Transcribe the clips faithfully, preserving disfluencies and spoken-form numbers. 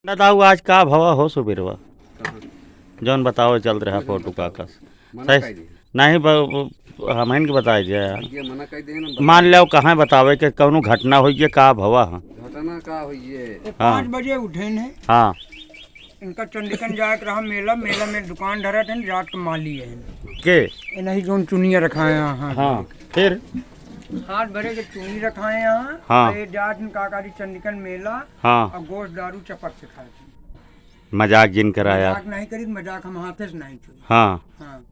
बताओ, आज का भवा हो सुबेरवा? कहाँ? जौन बताओ, चल रहा फोटो का कस। मना सही। कर दिया। नहीं, ब-, ब-, हमहिन के बताए दिया यार। ये मना कर दिया ना, मान लो, कहाँ बतावे के कौनो घटना होई है, का भवा है? घटना का होई है? ये हाँ। पाँच बजे उठे ने। हाँ। इनका चंडिकन जाए के रहा मेला, मेला में दुकान धरत हैं, रात के माली है। के? ये नहीं, जौन चुनिया रखा है यहाँ। हाँ, फिर? हाथ भरे के चुनी रखा है यहाँ। हाँ। ये जात में काका जी चंडिकन मेला। हाँ। और गोश्त दारू चपक से खाए थे। मजाक जिन करा यार। मजाक नहीं करी, मजाक हम हाथे से नहीं छुई। हाँ। हाँ।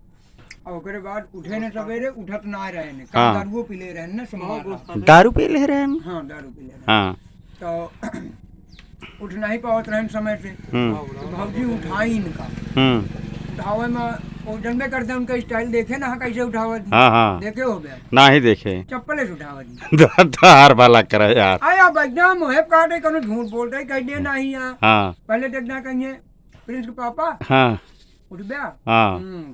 और ओकरे बाद उठे ने सवेरे, उठत ना रहे ने। हाँ। दारुओ पी ले रहे ने, सोमवार रात। दारू पी ले रहे ने? हाँ, दारू पी ले रहे ने। हाँ। तो उठ नहीं पावत रहे समय से। हम्म। तो भौजी उठाई इनका। हम्म। उठावे में, वो जनबे करते हैं, उनका style देखे ना, कैसे उठावत ही। हाँ, हाँ। देखे हो बे? ना ही देखे। चप्पले से उठावत ही। तो हार भला करे यार। आया बदनाम है, काटे कोनो झूठ बोलते ही, कह दे नहीं यार। हाँ। पहले देखना कहिए, प्रिंस के पापा। हाँ। उठ गया? हाँ। हम्म,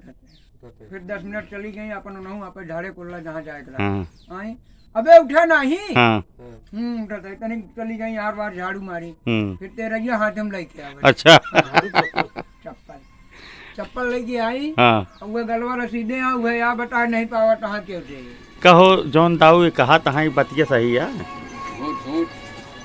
फिर दस मिनट चली गई, अपन उन्हों आप झाड़े कोल्ला जहाँ जाए के रहा। हाँ। आई, अबे उठा नहीं। हाँ। हम्म, उठा था, तनी चली गई, हर बार झाड़ू मारी। हम्म। फिर तेरहिया हाथ में लेके आवे। अच्छा। चप्पल, चप्पल लेके आई। हाँ। अब वह गलवा रसीदे हैं, वह या बता नहीं पावा, कहाँ के उठे। कहो, जौन ताऊ ये कहा तहाँ, ये बतिया सही है? झूठ, झूठ।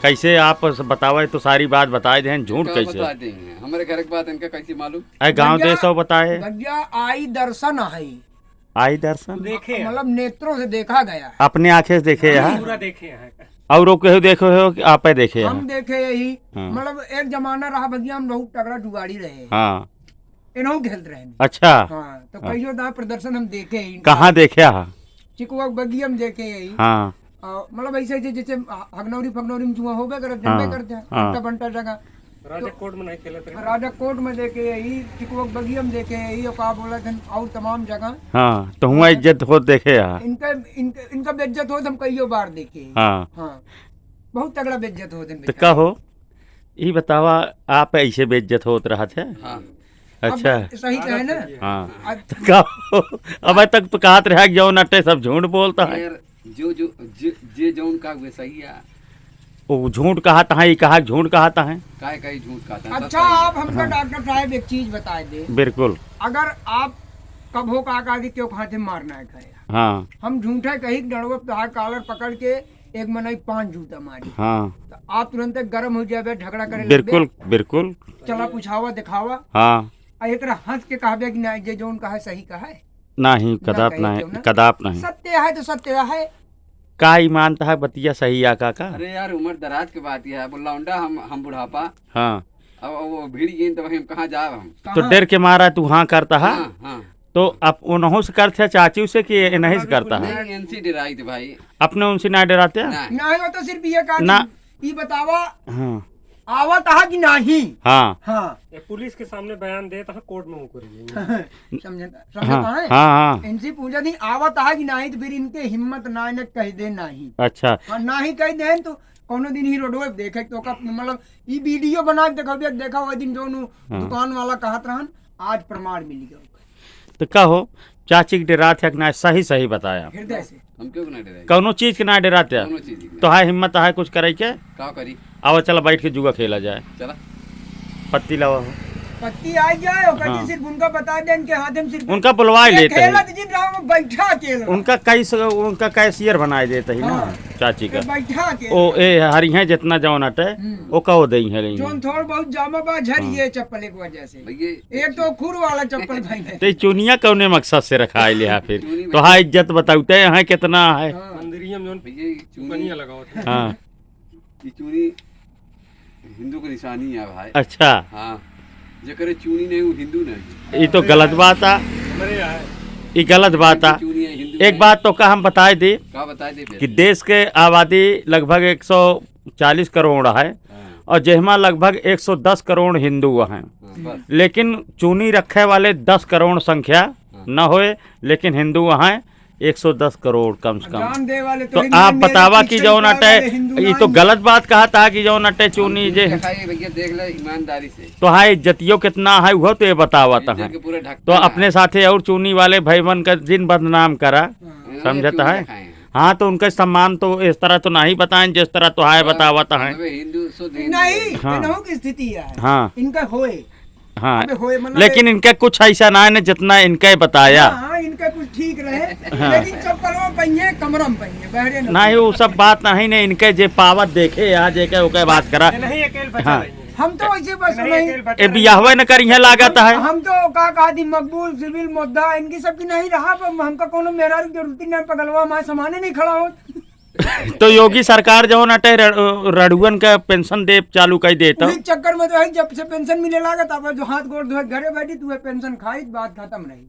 कैसे आप स-, बतावे तो सारी बात बताए दें, झूठ का कैसे? बता देंगे? हमारे घर की बात इनका कैसे मालूम? अरे गाँव भैया, देश हो बताए। भैया, आई दर्शन है। आई दर्शन? देखे हैं। मतलब नेत्रों से देखा गया है। अपने आँखें से देखे हैं? पूरा देखे हैं। और वो कहो देखे हो कि आपे देखे हम हैं? देखे यही। हाँ। मतलब एक जमाना रहा भैया, हम बहुत तगड़ा जुगाड़ी रहे। हाँ। इनहू खेलत रहे। अच्छा। हाँ, तो हाँ। कहियो दा प्रदर्शन हम देखे ही। कहाँ देखे हा? चिकुआ बगिया में देखे ही। हाँ। आ, मतलब ऐसे जे-, जैसे ह-, हगनौरी फगनौरी में जुआ होबे करत, हाँ, जमबे करत हैं, हाँ। अट्टा बंटा जगह। राजा तो कोट में नहीं खेलत रहे। राजा कोट में देखे ही, चिकुआ बगिया में देखे ही, और का बोलत हैं, और तमाम जगह। हाँ, तो हुआ इज्जत होत देखे हा। इनका, इनका, इनका बेइज्जत होत हम कइयो बार देखे ही। हाँ। हाँ। बहुत तगड़ा बेइज्जत होत हैं तो बेचारे। कहो, ई बतावा, आप ऐसे बेइज्जत होत रहत है? हाँ। अच्छा। अब सही कहे ना? हाँ। अब तो का, अब तक तो कहत रहा कि जौन अटे सब झूठ बोलता है। यार, जो, जो, जे, जे जौन का वे सही है। वो झूठ कहत है, ई कहा झूठ कहत है। काहे, काहे झूठ कहत है? अच्छा, सच कही। आप हमका हाँ। डॉक्टर साहब एक चीज बताए दे। बिल्कुल। अगर आप कभो का, का कि क्यों खाते मारना है कहे। हाँ। हम झूठे कही कि डंडवा पे हाथ कॉलर पकड़ के एक मनई पाँच जूता मारी। हाँ। तो आप तुरंत गरम हो जाबे, झगड़ा करे लगबे। बिल्कुल, बिल्कुल। चला पूछावा, दिखावा। हाँ। आ एकरा हँस के कहबे कि ना, जे जौन कहे सही कहे। नहीं, ना कदाप कहे नहीं, क्यों ना? कदाप नहीं। सत्य है तो सत्य है। का ईमान तहा बतिया सही आ काका? अरे यार, उम्र दराज के बात यह है, अब लौंडा हम, हम बुढ़ापा। हाँ। अब वो भिड़ गई, तब हम कहाँ जाब हम? तो कहाँ? डर के मारा तू हाँ करता है? हाँ, हाँ। तो आप उनहु से करते हैं, चाची से कि इनही से करता है? नहीं, इनसे डराई थे भाई। अपने उनसे ना डराते हैं? नहीं। नहीं, वो तो सिर्फ ये कहा ना। कि ई बतावा, हाँ। आवत है कि नहीं? हाँ। हाँ। ये पुलिस के सामने बयान देत है, कोर्ट में मुकर गई। समझे, समझे हाँ, कहाँ है? हाँ, हाँ। इनसे पूछा नहीं, आवत है कि नहीं, तो फिर इनके हिम्मत ना, इन्हें कह दे नहीं। अच्छा। हाँ, नहीं कह दे तो कौनो दिन ही रोडवे पे देखे तो का, मतलब, ई वीडियो बना के देखो, देख-, देखा वो दिन जौन उ हाँ। दुकान वाला कहत रहन, आज प्रमाण मिल गया। तो कहो, चाची के डरात है कि ना, सही सही बताया। हृदय से। हम क्यों ना डराए? कौनो चीज के ना डराते हैं? कौनो चीज के। तो है हिम्मत है कुछ करे के? का करी? आओ चला बैठ के जुआ खेला जाए। चला। पत्ती लावा हो। पत्ती आ जाए, ओकर हाँ। सिर्फ उनका बता दे, इनके हाथ में सिर्फ उनका बुलवा ही एक लेते हैं। खेलत जिन रहा, वो बैठा के लो। उनका कैस-, उनका कैशियर बनाए देते ही ना, हाँ। चाची का। बैठा के ओ, लो। ए, हरिहे जितना जौन अटे, हम्म। ओका वो देई है, जौन थोड़ बहुत जामा बा, झरिए हाँ। चप्पल एक वजह से। भैया, एक तो खुर वाला चप्पल भाई है। तो ये चुनिया कौने मकसद से रखा है लिहा फिर? चुनी तो हाँ, इज्जत बताउते हैं कितना है। हाँ। मंदिरिया में जौन भैया, ये चुनी चुपनिया लगावत है। हाँ। ये चुनी हिंदू के निशानी है भाई। अच्छा। हाँ। जेकरे चुनी नहीं, वो हिंदू नहीं। ये तो गलत बात है। हमारे यहाँ है। ये गलत बात है। चुनी है, हिंदू एक नहीं। बात तो का हम बताए दी का बताए दे कि फिर? देश के आबादी लगभग एक सौ चालीस करोड़ है हाँ। और जेहमा लगभग एक सौ दस करोड़ हिंदू हैं। हाँ, बस। लेकिन चुनी रखे वाले दस करोड़ संख्या हाँ। न होए, लेकिन हिंदू हैं एक सौ दस करोड़ कम से कम। जान दे वाले तो तो हिंदू आप में बतावा कि पीछे जौन पड़े अटे, वाले हिंदू ई तो नहीं। गलत बात कहा था कि जौन अटे हम चुनी झूठ जे। दिखाइए भैया, देख ले ईमानदारी से। तो हाँ, इज्जतियो कितना है, वो तो ये बतावत इज्जत है। के पूरा ढक्कन तो है। अपने साथे और चुनी वाले भाईवन का जिन बदनाम करा, हाँ। समझता चुनी है? दिखाए हैं। हाँ, तो उनका सम्मान तो इस तरह तो नहीं बताएं जिस तरह तो है हाँ, बतावत हैं। अबे हिंदू, शुद्ध हिंदू नहीं, है। हाँ। इनहू की स्थिति है। हाँ। इनका होए। हाँ। अबे होए, मतलब लेकिन इनका कुछ ऐसा ना है ना जितना इनका ही बताया। हाँ, हाँ, इनका कुछ ठीक रहे, हाँ। लेकिन चप्पलों पहिए, कमरम पहिए, बहरे न नहीं, वो सब बात नहीं ने, इनके जे पावत देखे, यहाँ जे के ओके बात करा। नहीं, अकेल बचा हाँ। नहीं। हम तो वैसे बस नहीं, नहीं। अकेल बचा ए, नहीं। बियाहवे न करिहे लागत है। हम तो का कहा दी, मकबूल, सिविल, मुद्दा, इनकी सबकी नहीं रहा, पर हमका कोनो मेहरारू की जरूरत ही नहीं, पगलवा हमारे सामने नहीं खड़ा हो। तो योगी सरकार जौन अटे र-, रड़ुअन का पेंशन दे चालू कर देता। वही चक्कर में तो है, जब से पेंशन मिले लागा, तब जो हाथ गोड़ धोए घरे बैठी, तू है पेंशन खाई, बात खत्म रही।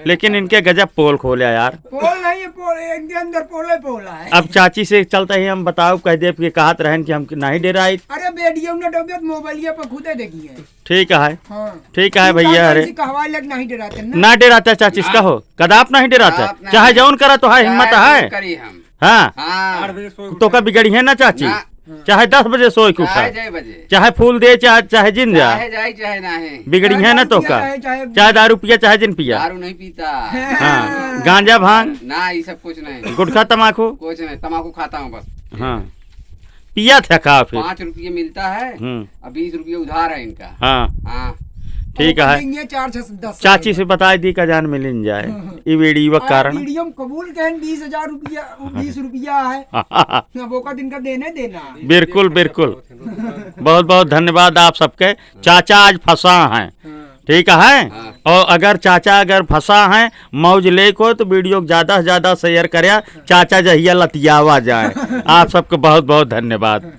लेकिन इनके गजब पोल खोले यार। पोल नहीं है, पोल, इनके अंदर पोले पोला है। अब चाची से चलते ही हम बताओ, कह देब कि कहत रहन कि हम नहीं डेराइत। अरे बेडियो ने डबियत मोबाइलिया पर खुदे देखी है। ठीक है। हाँ। ठीक है तू भैया, का अरे। चाची कहवाए लग नहीं डेराते ना? ना डेराते चाची, हाँ। कहो, कदाप नहीं डेराते। कदाप नहीं। चाहे जौन करा तो है, हिम्मत चाहे है। जौन करी हम। हाँ। हाँ। आठ बजे सोए तो उठा। का बिगड़ी है ना चाची? ना। चाहे दस बजे सोए के उठा। चाहे जय बजे। चाहे फूल दे, चाहे, चाहे जिन जा। चाहे जाई, चाहे नाही। बिगड़ी है ना तो का? चाहे, चाहे चाहे दारू पिया, चाहे जिन पिया। दारू नहीं पीता। हाँ। गांजा भांग? ना, ये सब कुछ नहीं। गुटखा तमाकू? कुछ नहीं, तमाकू खाता हूँ बस। हाँ। पिया था का फिर? पाँच रुपये मिलता है हम्म। और बीस रुपये उधार है इनका। हाँ। हाँ। ठीक और है। देंगे चार छः दस चाची से बताई दी का जान मिलिन जाए। हाँ, हाँ। ई वीडियो का अरे कारण। वीडियो में कबूल कहन बीस हजार रुपया, वो बीस रुपया है। अब ओका दिन का देने देना। बिल्कुल, बिल्कुल। बहुत बहुत धन्यवाद आप सबके। चाचा आज फंसा हैं। हाँ। ठीक है। हाँ। और अगर चाचा अगर फंसा हैं, मौज लेक हो तो वीडियो को ज्यादा से ज्यादा शेयर करें। चाचा जहिया लतियावा जाए। आप सबके बहुत बहुत धन्यवाद।